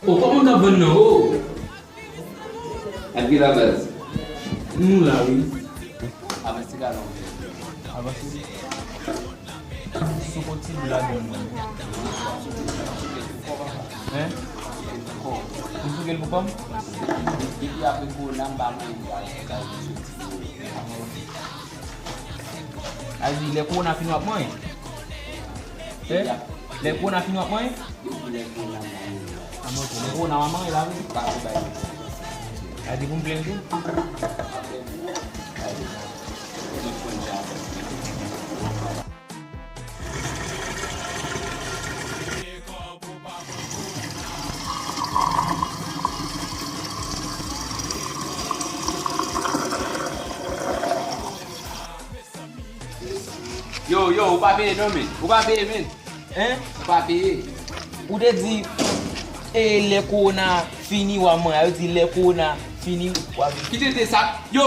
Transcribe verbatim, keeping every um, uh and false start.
O, kòman k ap vann nan, o? Ak ki la baz? Nou la, wi. Avanse galon. Avanse. Sou kontinye la, non. Hein? M souke l pou kò m? Depi apre kowona, m pa manje. A di, lè kowona fini w ap manyen? Hein? Lè kowona fini w ap manyen? A, mwen, lè kowona w ap manyen la, wi. A di pou m plenn tou? Yo, yo, ou pa peye non, men. Ou pa peye, men. Hein? Ou pa peye. Ou te di, e, lè kowona fini, w a manyen. Yo di, lè kowona fini, w a... Ki te di sa? Yo!